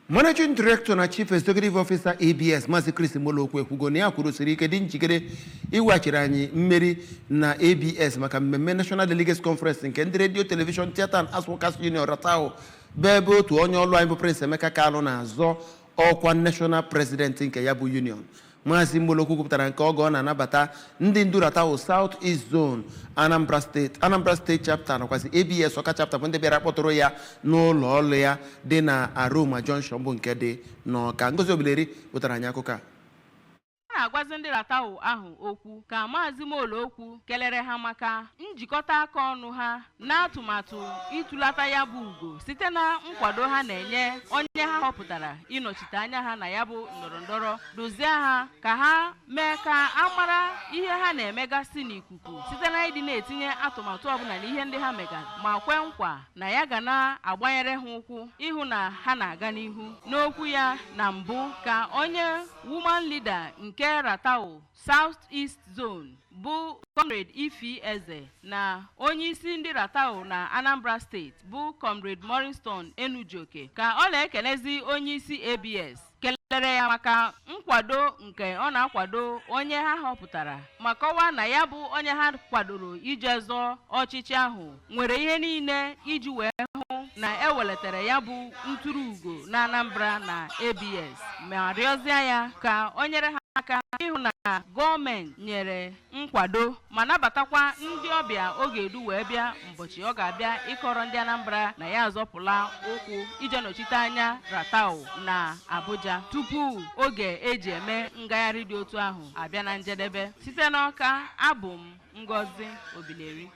Managing Director na Chief Executive Officer ABS, Maazị Chris Molokwu, ekwugo na ya kwurusiri ike, dị njikere iweghachiri anyị mmeri na ABS maka mmemme National Delegates Conference nke ndị Radio Television Theatre and Arts Workers Union, RATTAWU, bụ ebe otu onye ọlụ anyị bụ Prince Emeka Kalụ na-azọ ọkwa National President nke ya bụ union. Maazị Molokwu kwupụtara nke oge ọ na-anabata ndị ndu RATTAWU South East Zone, Anambra State, Anambra State Chapter nakwazi ABS Ọka Chapter, bụ ndị bịara kpọtụrụ ya n'ụlọ ọrụ ya dị na Aroma Junction, bụ nke dị n'Ọka. Ngozi Obileri wetara anyị akụkọ a. A na-agwazi ndị RATTAWU ahụ okwu ka Maazị Molokwu kelere ha maka njikọta aka ọnụ ha n'atụmatụ ịtụlata ya bụ ugo site na nkwado ha na-enye onye ha họpụtara ịnọchite anya ha na ya bụ ndọrọndọrọ, dozie ha ka ha mee ka a mara ihe ha na-emegasị n'ikuku site na ịdị na-etinye atụmatụ ọbụla na ihe ndị ha megara, ma kwe nkwa na ya ga na-agbanyere ha ụkwụ ịhụ na ha na-aga n'ihu n'okwu ya. Na mbụ ka onye woman leader nke RATTAWU South East Zone, bụ Comrade Ifi Eze, na onye isi ndị RATTAWU na Anambra Steeti, bụ Comrade Morriston Enujoke, ka ọ na-ekelezi onye isi ABS, kelere ya maka nkwado nke ọ na-akwado onye ha họpụtara, ma kọwaa na ya bụ onye ha kwadoro ije zọọ ọchịchị ahụ nwere ihe niile iji wee hụ na ewelitere ya bụ ntụrụ ugo na Anambra na ABS, ma rịọzie ya ka o nyere ha aka ịhụ na gọọmenti nyere nkwado, ma nabatakwa ndị ọbịa oge edu wee bịa mbọchị ọ ga-abịa ịkọrọ ndị Anambra na ya azọpụla ụkwụ ije nọchite anya RATTAWU na Abuja tupu oge eji eme ngagharị dị otu ahụ abịa na njedebe. Site n'Ọka, abụ m Ngozi Obileri.